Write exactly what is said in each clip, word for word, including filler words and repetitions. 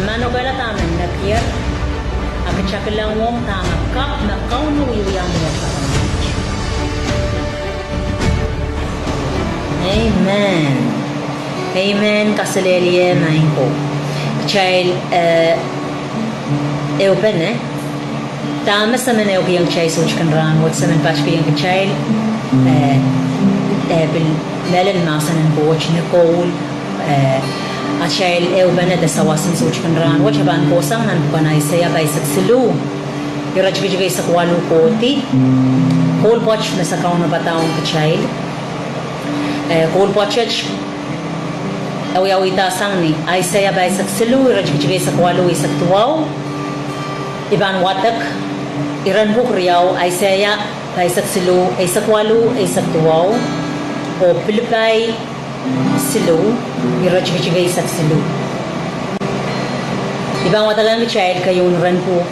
Manokehla dahme nekier, a kitail kilang ong dahme kapw me Kauno wiewia mwohn. Amen. Amen. Kaselehlie maing ko. Kitail, eh, ehupene. Dahme se men ehukihong kitail sohte kin rahnwet, se men patikihong kitail, eh, eh, pil mehlel mahsen en Koht ni koul, eh, atail ehupene de sawas en sohte kin rahnwet, e pahn kohsang nan pwuken Aiseia pahisek siluh, iretikitik eisek waluh kohdi, koul pwoat me se kaunopada ong kitail. Eh, koul pwoat et, e wiawihda sang ni Aiseia pahisek siluh, iretikitik eisek waluh, eisek duwau. I pahn wadek iren pwuhk riau, Aiseia pahisek siluh, eisek waluh, eisek duwau, oh Pilipai siluh, iretikitik eisek siluh. I pahn wadekehng kitail keieun iren pwuhk,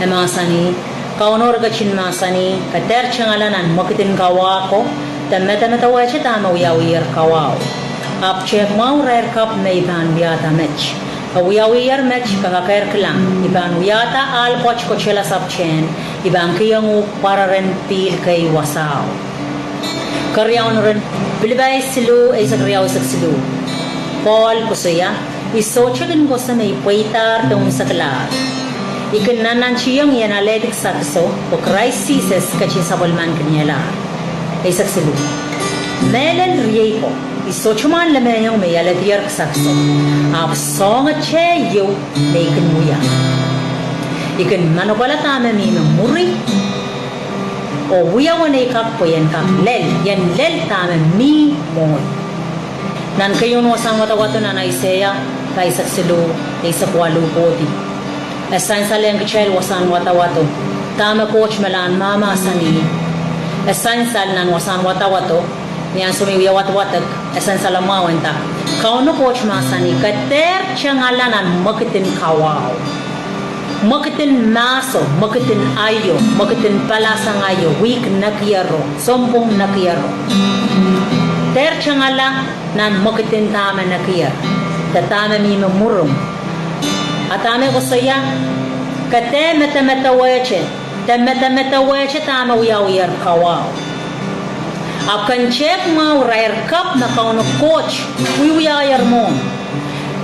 e mahsanih, Kauno ketin mahsanih, Ke dehr tengala nan mwekid en kawa ko, de medamedewehte dahme wiawiher kawahu. Ahpw tehk mwahu irair kapw me I pahn wiahda met. E wiawiher met, ke kakehr kilang, I pahn wiahda ahl pwoat kotelasapwtehn, I pahn kihong uhk pwararen pihl kei wasao. Keriaun iren Pilipai siluh, eisek riau, eisek siluh. Pohl koasoia, I sohte kin koasoia me I pweidahr de unseklahr. I kin nannantihong I en alehdi kisakiso, pwe Krais Sises ketin sapwellimanikinlahr. Eisek siluh. Mehlel riei ko, I sohte mwahn lemehiong me I alehdier kisakiso, ahpw soahngete ieu me I kin wia. I kin manokehla dahme mihmi mwuri, oh wia uwen ei kak pwe I en kak lel, I en lel dahme mi mwohi. Nan keieun wasahn wadawado nan Aiseia pahisek siluh, eisek waluh kohdi, e sansalehng kitail wasahn wadawado. Dahme Koht me lahn mahmahsanih, e sansal nan wasahn wadawado. Ni ansou me I wia wadwadek, e sansal mwahu, e nda, Kauno Koht mahsanih, Ke dehr tengala nan mwekid en kawahu. Mwekid en mahso, mwekid en aio, mwekid en palasang aio, wihk nekiero, sounpwong nekiero. Dehr tengala nan mwekid en dahme nekier, de dahme mihmi mwurin. A dahme e koasoia, Ke dehr medemedewehte, de medemedewehte dahme wiawiher kawahu. Ahpw ken tehk mwahu irair kapw me Kauno Koht wiewiahier mwohn.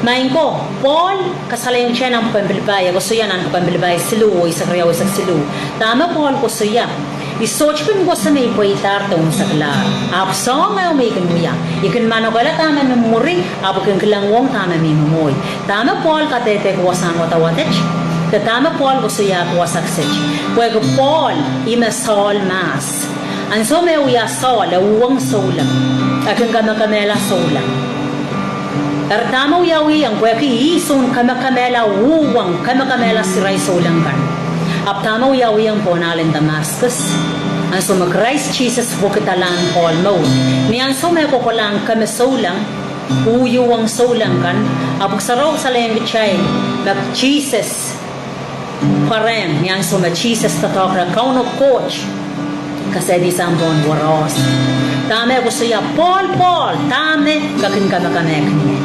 Maing ko, Pohl kasalehiong kitail nan pwuken Pilipai, e koasoia nan pwuken Pilipai siluh, eisek riau, eisek siluh, dahme Pohl koasoia, I sohte kin koasoia me I pweidahr de unseklahr. Ahpw soahng ehu me I kin wia. I kin manokehla dahme mihmi mwuri, ahpw I kin kilang ong dahme mihmi mwohi. Dahme Pohl kadehdehki wasahn wadawadet, de dahme Pohl koasoiahki wasa kiset. Pwehki Pohl ih me soahl mahs. Ansou me wia soahl, e uhwong souleng, e kin kamekemehla souleng. Eri dahme wiawiong, pwehki ih soun kamekemehla, uhwong kamekemehla sirail souleng kan. Ahpw dahme wiawiong pohn ahlen Damascus, ansou me Krais Sises wekidalahng Pohl mour. Ni ansou me e kohkohlahng keme souleng, uhwong souleng kan, ahpw Pwuhk Sarawi kasalehiong kitail me Sises pwarehng, ni ansou me Sises doadoahk reh, Kauno Koht kasehdi sang pohn warohs. Dahme e koasoia, Pohl, Pohl, dahme ke kin kamekemehki ie?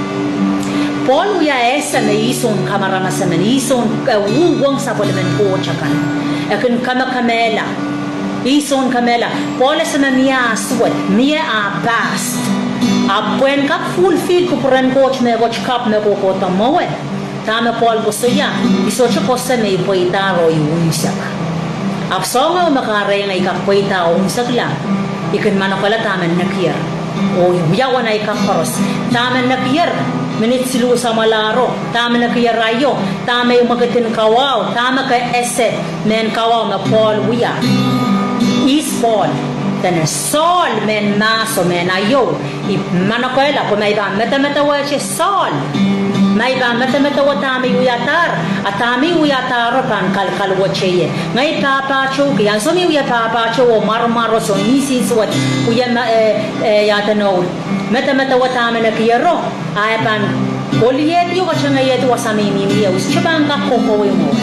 Pohl wia ese me ih soun kamaramas emen, ih soun, eh, uhwong sapwellimen Koht akan. E kin kamekemehla. Ih soun kemehla. Pohl ese me mie ah suwed, mie ah past. Ahpw pwehn kak fulfill kupwuren Koht mehkot kapw me kohkohdo mwowe, dahme Pohl koasoia, I sohte koasoia me I pweidahr oh I unsek. Ahpw soahng ehu me kahrehiong ei kak pweidahr oh unsekla, I kin manokehla dahme nekier, oh I wia uwen ei kak koaros. Dahme nekier, minit siluh samwalahro, dahme nekier aio, dahme mwekid en kawahu, dahme ke ese mehn kawahu me Pohl wia. Ihs Pohl? Dene soahl mehn mahso, mehn aio. I manokehla pwe ma I pahn medemedewehte soahl, ma I pahn medemedewe dahme I wiadahr, a dahme I wiadahro pahn kalkaluwete ie. Ngehi pahpahtou, ki ansou me I wie pahpahtou oh mwaromwaros oh nsensuwed, wie ma, eh, eh, ia edeno, medemedewe dahme nekiero, a e pahn koliehdi oh katengehdi wasa me I mihmi ie, I sohte pahn kak kohkohwei mwo.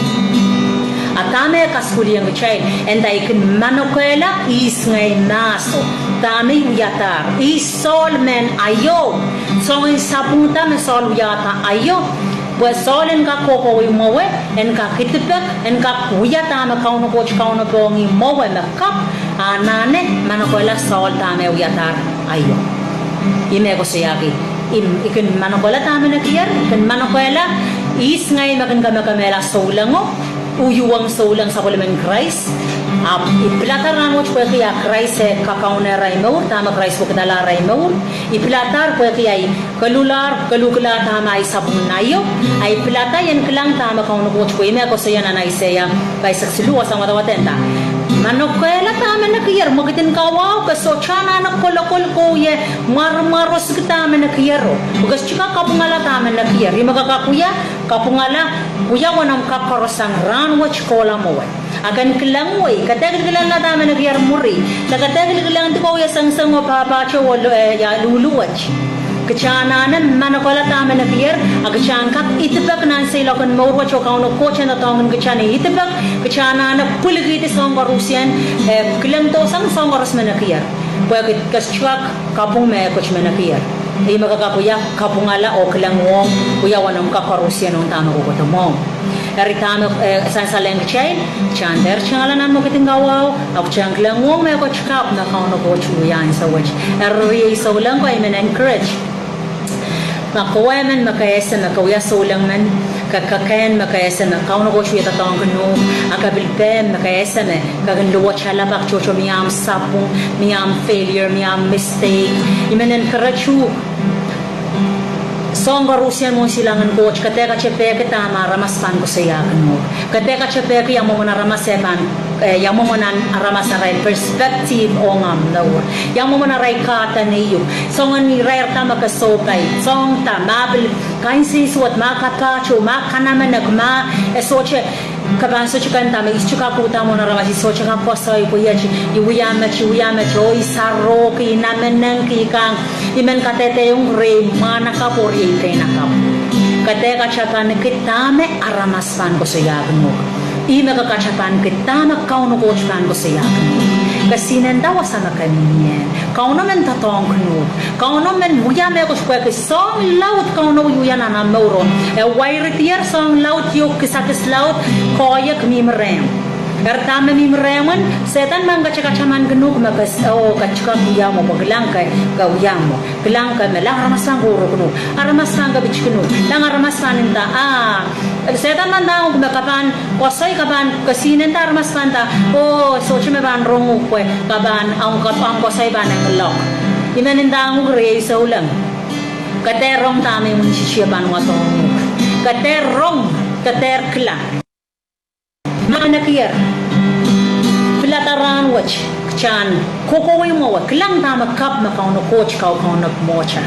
A dahme e kaskuhliong kitail, e nda I kin manokehla ihs ngehi mahso, dahme I wiadahr, ihs soahl mehn aio, soangen sapwungada me soahl wiahda aio, Pwe sohl en kak kohkohwei mwowe, en kak idipek, en kak wia dahme Kauno Koht kaunopohng ih mwowe me kapw, a anahne manokehla sohl dahme e wiadahr aio. Ih me koasoiahki, I kin manokehla dahme nekier, I kin manokehla ihs ngehi me kin kemekemehla soulengo, uhwong souleng sapwellimen Krais. Ahpw I pilada rahnwet pwehki a Krais e kakaunehr ahi mour, dahme Krais wekidala ahi mour. I piladahr pwehki ahi koluhlahr, koluhkilahr dahme ahi sapwung aio. Ahi pilada I en kilang dahme Kauno Koht pwe ih me koasoia nan Aiseia pahisek siluh, wasa wadawad e nda, manokehla dahme nekier, mwekid en kawahu ke sohte anahne kolokol ko wie mwaromwarosiki dahme nekiero, pwe ke sohte kak kapwungala dahme nekier. Ih me ke kak wia, kapwungala, wia wenamw kak koaros sang rahnwet kohla mwowe. A ken kilengwei, ke dehr kilkilengla dahme nekier mwuri, de ke dehr kilkilengdi ko wie sengiseng oh pahpahte oh luhluhwet. Kitail anahne manokehla dahme nekier, a kitail kak idipek nan seiloak en mour wet oh Kauno Koht en doadoahngki kitail ni idipek, kitail anahne pwilikihdi soahng koarusie, eh, kilengdo sang soahng koaros me nekier. Pwehki ke sohte kak kapwung mehkot me nekier. Ih me ke kak wia, kapwungala oh kilengohng, wia wenamw kak koarusie ong dahme kohkohdo mwohmw. Eri dahme, eh, sansalehng kitail, kitail dehr tengala nan mwekid en kawahu, ahpw kitail kilengohng mehkot kapw me Kauno Koht wia ansou wet. Eri riei souleng ko, I men encourage, ma kowe emen me ke ese me ke wia souleng men, ke, ke kehn me ke ese me Kauno Koht wie doadoahngkin uhk, a ke pil pehm me ke ese me ke kin luwetala pak tohto mie omw sapwung, mie omw failure, mie omw mistake, I men encourage uhk. Soahng koarusie mwohn silangin Koht, ke dehr katepehki dahme aramas pahn koasoiahkin uhk. Ke dehr katepehki ia mwomwen aramas e pahn, eh, ia mwomwen aramas arail perspective ong omw mour. Ia mwomwen arail kahdanei uhk. Soangen irair da me ke sohpai, soahng da, ma pil kainseisuwed, ma kapahtou, ma kanamenek, ma e sohte, ke pahn sohte kin da me I sohte kak uhda mwohn aramas, I sohte kak koasoi pwe iet, I wia met, I wia met, oh I sarohki, I namenengki, I kang. I men kadehdehiong riei mwahnakapw oh riei peinakapw, ke dehr katapaniki dahme aramas pahn koasoiahkin uhk. Ih me ke katapaniki dahme Kauno Koht pahn koasoiahkin uhk. Ke sinenda wasa me ke mie. Kauno men doadoahngkin uhk. Kauno men wia mehkot pwehki soahng laud Kauno wiewia nan omw mour. E wairedier soahng laud ieu kisakis laud, koahiek mihmi rehmw. Eri dahme mihmi rehmwen, Sehdan men katakatamankin uhk me ke, oh, ke sohte kak wia mwo pwe kilang ke, ke wia mwo. Kilang ke me, lang aramas pahn kourokno, aramas pahn kepitkin uhk, lang aramas pahn nda, ah, Sehdan men ndahng uhk me ke pahn koasoi, ke pahn, ke sinenda aramas pahn nda, oh, sohte me pahn rong uhk pwe ke pahn, omw koasoi pahn eng loak. I men ndahng uhk riei souleng, ke dehr rong dahme imwintihtio pahn wadohng uhk. Ke dehr rong, ke dehr kilang. Ma nekier, pilada rahnwet, kitail kohkohwei mwowe, kilang dahme kapw me Kauno Koht kaukaunop mwohtail.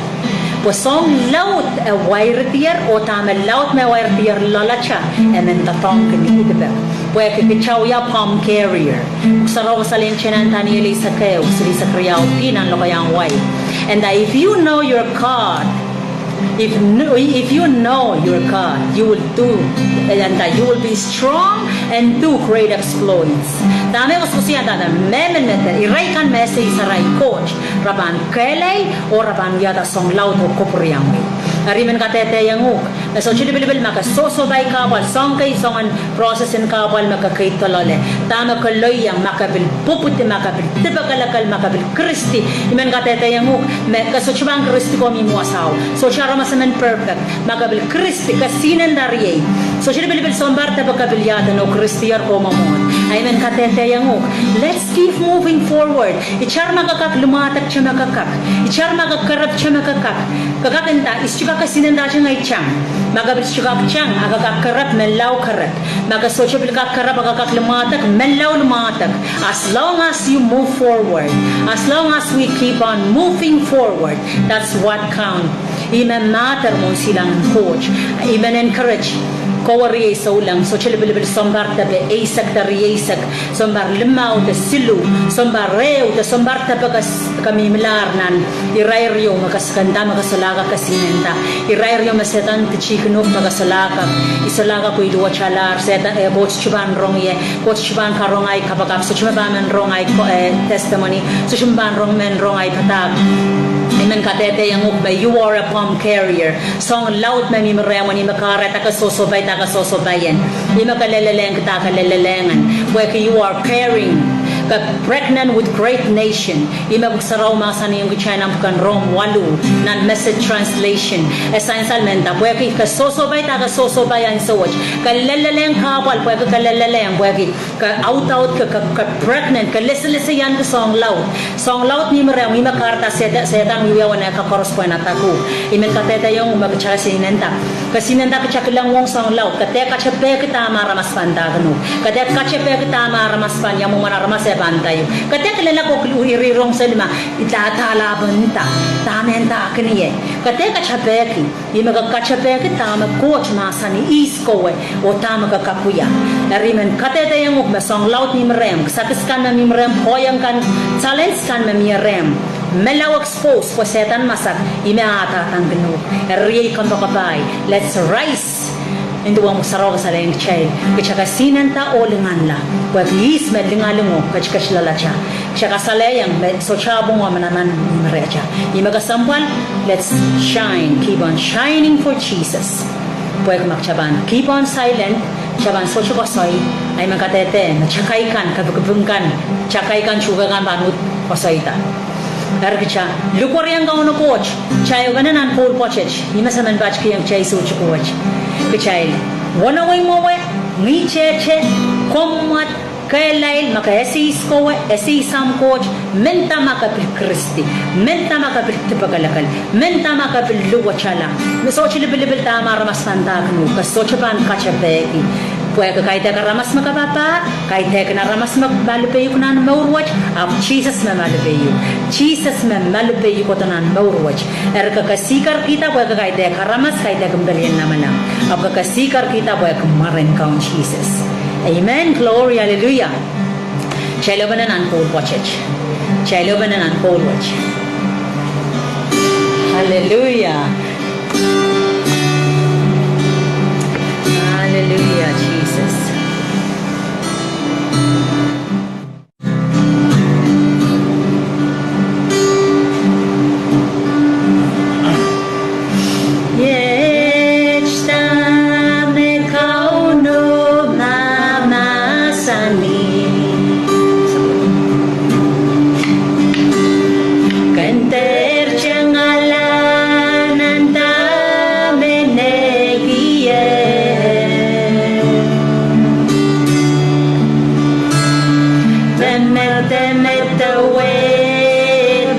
Pwe soahng laud e wairedier, oh dahme laud me wairedier loalatail, e men doadoahngki ni idipek. Pwehki kitail wia palm carrier. Pwuhk Sarawi kasalehiong kitail nan Daniel eisek ehu, silihsek riau B nan lokaiahn wai, e nda, if you know your God, if, kn- if you know your God, you will do, e nda, you will be strong and do great exploits. Dahme koasokoasoia, e nda, mehmen me de, irail kan me ese arail Koht, re pahn kehlail, oh re pahn wiahda soahng laud oh kapwuriamwei. Eri I men kadehdehiong uhk, me sohte lipilipil ma ke sohsohpai kahpwal, soahng kei, soangen process en kahpwal me ke keid loale, dahme ke lelohng, ma ke pil pwupwudi, ma ke pil dipekelekel, ma ke pil kiristi. I men kadehdehiong uhk me ke sohte pahn kiristi komw imw wasao. Sohte aramas emen perfect. Ma ke pil kiristi, ke sinenda riei. Sohte lipilipil sounpar depe ke pil iahden oh kiristier komw mwomwohd. I men kadehdehiong uhk, let's keep moving forward. Itar ma ke kak limwahdohng me ke kak. Itar ma ke kerepte me ke kak. Ke kak nda, I sohte kak, ke sinendahte ngehi tang. Ma ke pil sohte kak tang, a ke kak kerep, menlau kerep. Ma ke sohte pil kak kerep, a ke kak limwahdohng, menlau limwahdohng. As long as you move forward, as long as we keep on moving forward, that's what count. Ih me matter mwohn silangin Koht. I men encourage Powe riei souleng, sohte lipilipil sounpar depe eisek de rieisek, sounpar limau de siluh, sounpar ehu de sounpar depe ke s-, ke mihmilahr nan irair ieu me ke s-, ke nda me ke solahr kak, ke sihnenda. Irair ieu me Sehdan pitihkin uhk me ke solahr kak, I solahr kak pwe I luwetalahr, Sehdan, eh, Koht sohte pahn rong ie, Koht sohte pahn karonge ahi kapakap, sohte me pahn men rong ahi ko-, eh, testimony, sohte me pahn rong, men rong ahi padahk. I men kadehdehiong uhk me you are a bomb carrier. Soahng laud me mihmi rehmw, ih me kahrehda ke sohsohpai, da ke sohsohpai en. Ih me ke lelelehngki, da ke lelelehng en. Pwehki you are carrying, ke pregnant with great nation. Ih me Pwuhk Sarawi mahsanihong kitail nan pwuken Rom waluh, nan Message Translation. E sansal men da, pwehki ke sohsohpai, da ke sohsohpai ansou wet. Ke lelelehng kahpwal, pwehki ke lelelehng, pwehki ke audaudki, ke, ke, ke pregnant, ke lesileseianki soahng laud. Soahng laud mihmi rehmw, ih me kahrehda Sehda-, Sehdan wiewia uwen eh kak koaros pwehn attack uhk. I men kadehdehiong uhk me kitail sihnenda. Ke sihnenda, kitail kilang uhk soahng laud. Ke dehr katepehki dahme aramas pahn ndahkin uhk. Ke dehr katepehki dahme aramas pahn, ia mwomwen aramas e pahn ndaiuk. Ke dehr kilelehng ko kil iri rong seli ma, I dahda, lahpo nda, dahme ndahkin ie. Ke dehr katepehki. Ih me ke katepehki dahme Koht mahsanih ihs kowe, oh dahme ke kak wia. Eri I men kadehdehiong uhk me soahng laud mihmi rehmw, kisakis kan me mihmi rehmw, koahiek kan, challenge kan me mie rehmw. Mehlao expose, pwe Sehdan masak, ih me ah adahngkin uhk. Eri riei kompoakepahi, let's rise. Nin duwen Pwuhk Sarawi kasalehiong kitail, kitail kak sihnenda oh linganla, pwehki ihs me lingalingo ketiket loalatail. Kitail kasalehiong me sohte pwung oh manaman mihmi rehtail. Ih me kesempwal, let's shine, keep on shining for Jesus. Pwehki ma kitail pahn keep on silent, kitail pahn sohte koasoi, ahi me kadehde me takai kan, kapikipik kan, takai kan, tuhke kan pahn uhd koasoida. Eri kitail lukweriong Kauno Koht, kitail ehupene nan koul pwoatet, ih me se men patikihong kitail soutik wet. Kitail wenewei mwowe, ngihtehte, komwad, kehlail, ma ke ese ihs kowe, ese ihs ahmw Koht, mendahte ma ke pil Kristi, mendahte ma ke pil dipekelekel, mendahte ma ke pil luwetala. Me sohte lipilipil dahme aramas pahn ndahkin uhk, ke sohte pahn katepehki. Pwehki kaidehk aramas me kapahpah, kaidehkin aramas me malipeihuk nan mour wet, ahpw Sises me malipeihuk. Sises me malipeihuk kohdo nan mour wet. Eri ke kesikarkihda pwehki kaidehk aramas, kaidehk pelien lamalam. Ahpw ke kesikarkihda pwehki mwaren Kaun Sises. Amen. Glory, hallelujah. Kitail ehupene nan koul pwoatet. Kitail ehupene nan koul wet. Hallelujah. Hallelujah, Jesus. Iet dahme Kauno mahsanih: Ke dehr tengala nan dahme nekier, de medemedewe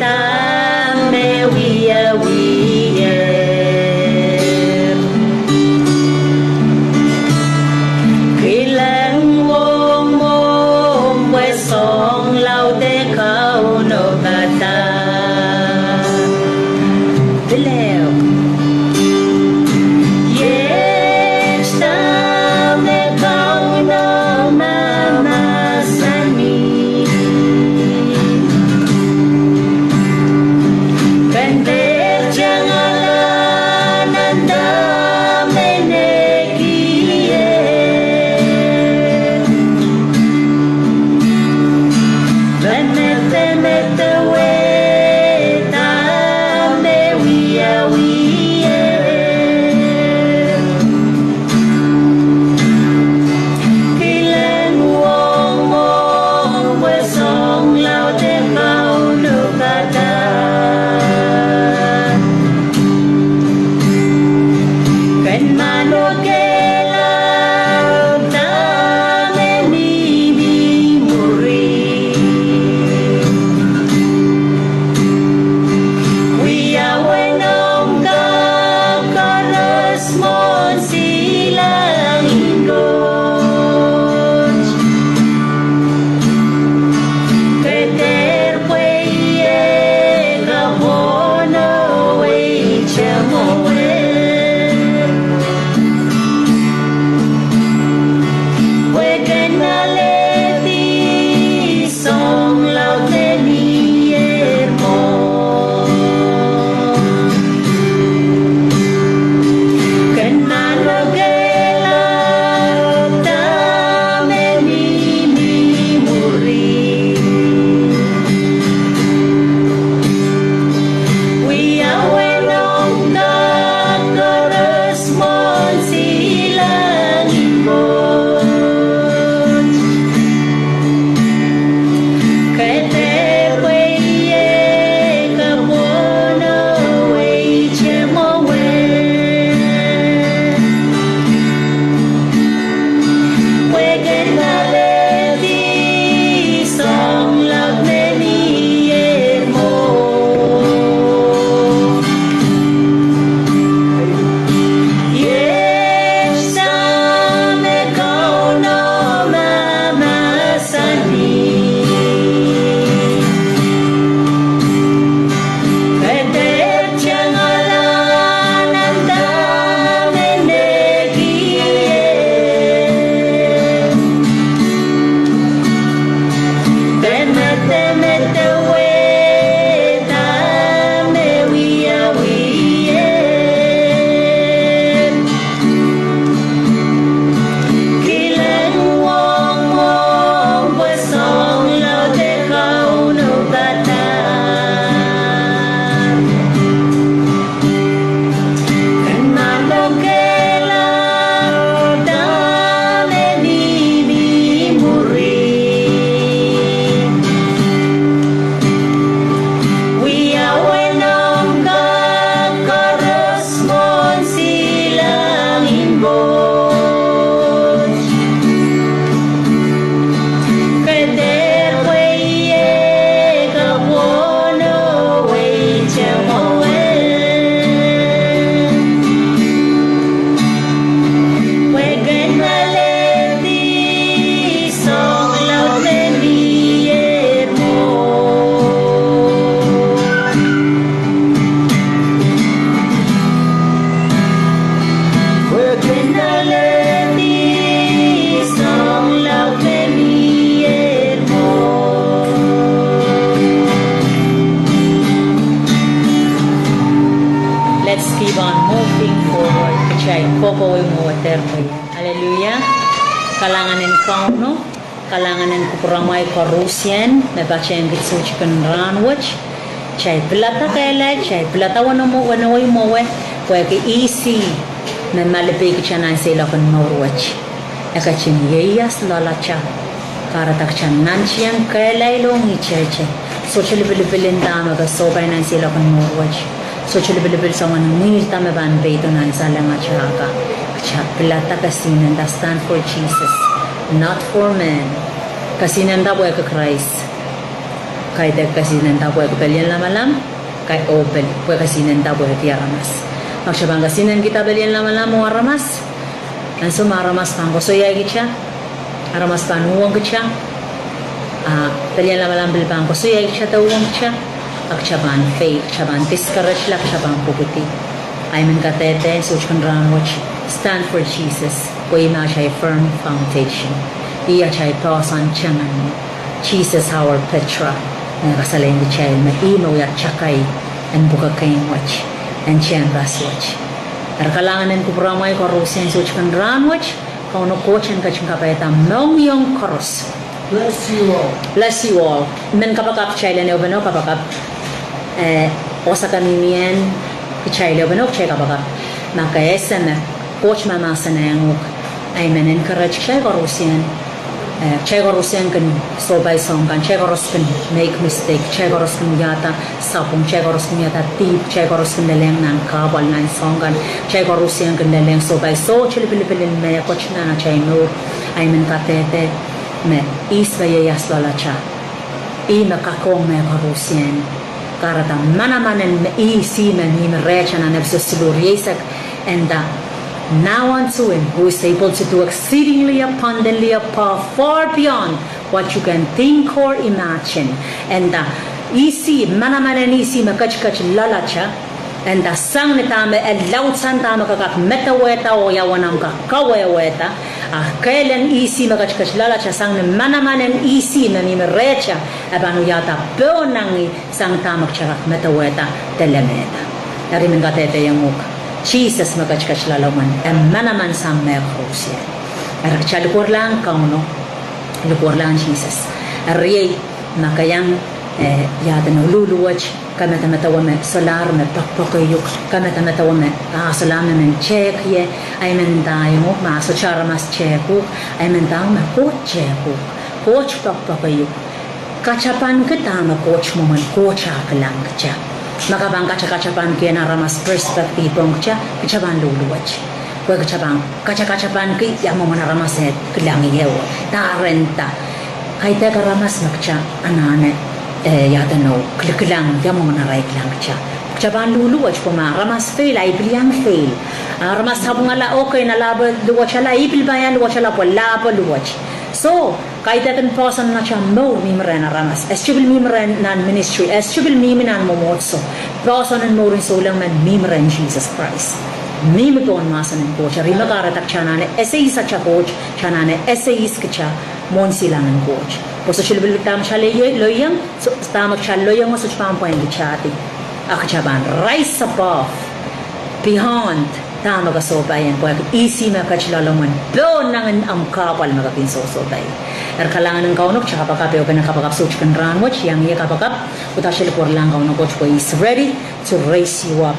dahme wiewia. Kilang wohng mwohmw pwe soahng laud en Kauno padahk. Pil ehu. Iet dahme Kauno mahsanih: Ke dehr tengala nan dahme nekier, de medemedewe dahme wiewia. Kilang wohng mwohmw pwe soahng laud en Kauno padahk. Ken manokehla dahme mihmi mwuri. Wiawi noumw kak koaros mwohn silangin Koht. Ke dehr pweiek ahpw mwohn wehi te mwowe. Hallelujah. Kalahngan en Kauno, kalahngan en kupwuramwail koarusie me patehng kiht soutik en rahnwet. Kitail pilada kehlail, kitail pilada wenewei mwowe, pwehki ihs me malipei kitail nan seiloak en mour wet. E ketin ieias loalata. Kahrehda kitail nantihong kehlail ong ih tehte. Sohte lipilipil en dahme ke sohpai nan seiloak en mour wet. Sohte lipilipil soangen ngihl dahme pahn peido nan salengatail ka. Kitail pilada kesihnen nda stand for Jesus, not for man. Kesihnen nda pwehki Krais. Kaidehk kesihnen nda pwehki pelien lamalam. Kai oh pil, pwehki kesihnen nda pwehki aramas. Ma kitail pahn kesihnen kihda pelien lamalam oh aramas. Ansou me aramas pahn koasoiaiong kitail, aramas pahn uhwong kitail, a pelien lamalam pil pahn koasoiaiong kitail de uhwong kitail, a kitail pahn fail, kitail pahn discourage, a kitail pahn pwukidi. I men kadehde soutik en rahnwet, stand for Jesus, pwe ih me atail firm foundation. Ih atail poahsoan teman. Jesus our Petra, me kasalehiong kitail me ih me wia takai en pwukoa keimwet, en tehnpas wet. Eri kalahngan en kupwuramwail koarusie soutik en rahnwet, Kauno Koht en ketin kapaiada mohngiong koaros. Bless you all. Bless you all. Men kapakap kitail en ehupene kapakap, eh, osa kamihmien kitail ehupene kitail kapakap. Ma ke ese me Koht mahmahsanihong uhk, I men encourage kitail koarusie. Eh, kitail koarusie kin sohpai soahng kan, kitail koaros kin make mistake, kitail koaros kin wiahda sapwung, kitail koaros kin wiahda dihp, kitail koaros kin lelehng nan kahpwal nan soahng kan, kitail koarusie kin lelehng sohpai sohte lipilipil en mehkot nan atail mour. I men kadehde me ihs me ieias loalata, ih me kakohng mehkoarusie. Kahrehda manaman en me ihs me mihmi rehtail nan Episos siluh rieisek, e nda, Now unto him who is able to do exceedingly abundantly above, far beyond what you can think or imagine. E nda, ihs, manaman en ihs me ketiket loalata, e nda sang ni dahme e laudsang dahme ke kak medewehda oh ia uwen omw kak kawehwehda, a kehl en ihs me ketiket loalata sang ni manaman en ihs me mihmi rehtail, e pahn wiahda pohnangi sang dahme kitail kak medewehda de lemehda. Eri I men kadehdehiong uhk, Sises me ketiket loalomwen, e manaman sang mehkoarusie. Eri kitail likwerlahng Kauno, likwerlahng Sises. Eri riei, ma ke iang, eh, ia edeno, luhluwet, ke medemedewe me solahr me poakpoake uhk, ke medemedewe me, ah, solahr me men tehk ie, I men ndaiong uhk me ah sohte aramas tehk uhk, I men ndaiong me Koht tehk uhk, Koht poakpoake uhk. Katapanki dahme Koht mwomwen, Koht ah kilang kitail. Ma ke pahn katakatapanki en aramas perspective ong kitail, kitail pahn luhluwet. Pwe kitail pahn katakatapanki ia mwomwen aramas eh kilang ie oh dahrenda. Kaidehk aramas me kitail anahne, eh, ia edeno, kilikilang ia mwomwen arail kilang kitail. Kitail pahn luhluwet pwe ma aramas fail, I pil iang fail. Aramas sapwungala, okay, nala pwe luwetala, I pil pahn iang luwetala pwe nala pwe luwet. So, kaidehk en poahsoan atail mour mihmi rehn aramas. E sohte pil mihmi rehn nan ministry, e sohte pil mihmi nan mwomwohdiso. Poahsoan en mour en souleng men mihmi rehn Sises Krais. Mihmi pohn mahsen en Koht. Eri me kahrehda kitail anahne ese ihs atail Koht, kitail anahne ese ihs kitail mwohn silangin Koht. Pwe sohte lipilipil dahme kitail loieng, so, dahme kitail loiengo sohte pahn pwain kitail di. A kitail pahn rise above, beyond dahme ke sohpai ie, pwehki ihs me ketiket loalomwen, pohnangin omw kahpwal me ke kin sohsohpai. Eri kalahngan en Kauno, kitail kapakap, ehupene kapakap soutik en rahnwet, iang ie kapakap, udahn kitail likwerlahng Kauno Koht pwe he's ready to raise you up.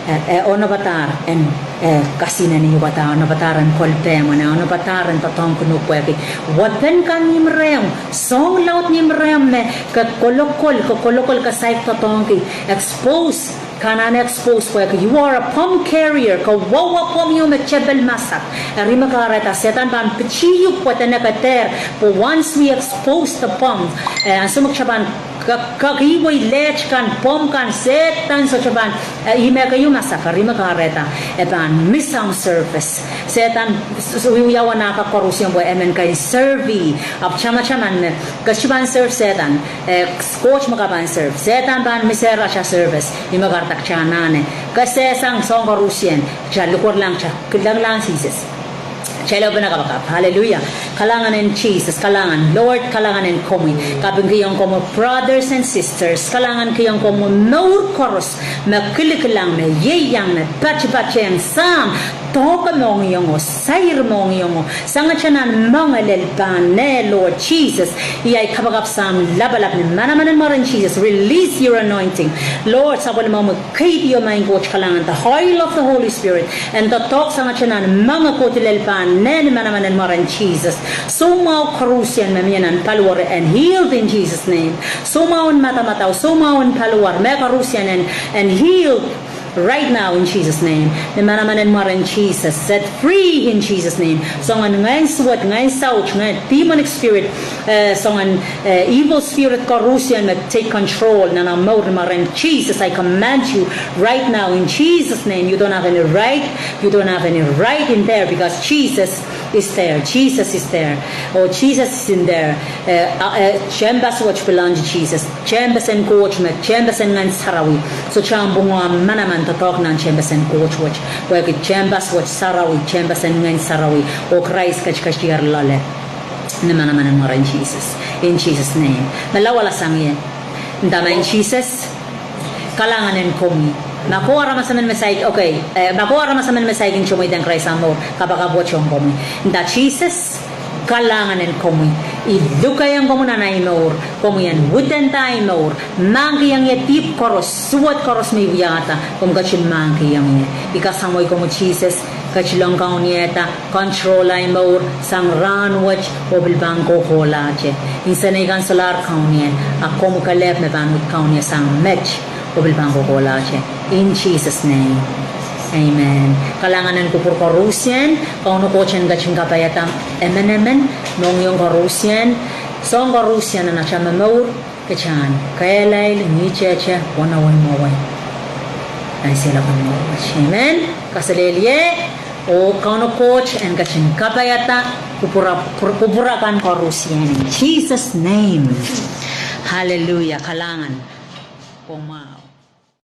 Eh, eh, onopadahr en, eh, kasinenihukada, onopadahr en kolpehmw, onopadahr en doadoahngkin uhk pwehki weapon kan mihmi rehmw, soahng laud mihmi rehmw me ke kolokol, ke kolokol, ke saik doadoahngki, expose, ke anahne expose pwehki you are a bomb carrier, ke wehwehki omw ieu me tepel masak. Eri me kahrehda Sehdan pahn pitih uhk pwe dene ke dehr, pwe once we expose the bomb, eh, ansou me kitail pahn kak, kak ihwei leht kan, bomb kan, Sehdan sohte pahn, eh, ih me keieu masak, eri me kahrehda e pahn miss omw service. Sehdan s-, s-, wiawi ia wen ah kak koarusie pwe e men kin serve. Ahpw tamataman me ke sohte pahn serve Sehdan, eh, Koht me ke pahn serve. Sehdan pahn miss atail service. Ih me kahrehda kitail anahne kesehsang soahng koarusie, kitail likwerlahng, kitail kilanglahng Sises. Kitail ehupene kapakap. Hallelujah. Kalahngan en Sises, kalahngan Lord, kalahngan en komwi. Kapingkihong komwi brothers and sisters, kalahngankihong komwi mour koaros me kilikilang, me ieiang, me patipatehng Sahm doahke mohngiongo, sair mohngiongo, sangete nan moange lel pahn neh, Lord Jesus. Iei ahi kapakap Sahm Lapalap, ni manaman en mwaren Jesus, release your anointing. Lord, sapwellimomwi, kaidehn maing Koht kalahngan, the oil of the Holy Spirit, en doadoahk sangete nan moange kohdi lel pahn neh ni manaman en mwaren Jesus. Soumwahu koarusie me mie nan paliwar en healed in Jesus' name. Soumwahu en madamadau, soumwahu en paliwar, me koarusie en, en healed right now in Jesus' name. Ni manaman en mwaren Jesus, set free in Jesus' name. Soangen ngehn suwed, ngehn saut, ngehn demonic spirit, eh, soangen, eh, evil spirit koarusie me take control nan omw mour ni mwaren Jesus, I command you right now in Jesus' name. You don't have any right, you don't have any right in there because Jesus is there. Jesus is there. Oh, Jesus is in there. Eh, eh, tehnpas wet pilahn Sises. Tehnpas en Koht me, tehnpas en Ngehn Sarawi. Sohte ahmw pwung oh ahmw manaman doadoahk nan tehnpas en Koht wet. Pwehki tehnpas wet sarawi, tehnpas en Ngehn Sarawi. Oh Krais ketiketier loale. Ni manaman en mwaren Jesus. In Jesus' name. Me lawala sang ie. Nda maing Sises, kalahngan en komwi. Ma ko aramas emen me saik, okay, eh, ma ko aramas emen me saik en mweidohng Krais amw mour, kapakap wet ong komwi. Nda Sises, kalahngan en komwi. I lukehiong komwi nan ahi mour, komwi en witness ahi mour. Mahkikihong ie dihp koaros, suwed koaros me I wiahda, komw ketin mahkikihong ie. I kasamwoh komwi Sises, ketilong kaunihda, control ahi mour sang rahn wet oh pil pahn kohkohlahte. Nsenei kan solahr kaunihie, a komwi kelehpw me pahn wid kaunihie sang met oh pil pahn kohkohlahte. In Jesus' name. Amen. Kalahngan en kupwur koarusie, Kauno Koht en ketin kapaiada emenemen, mohngiong koarusie, soahng koarusie nan atail momour, kitail en kehlail, ngihtehte, wenewei mwowe. Amen. Kaselehlie, oh Kauno Koht en ketin kapaiada kupwur, kupwur akan koarusie in Jesus' name. Hallelujah. Kalahngan. Pwong mwahu.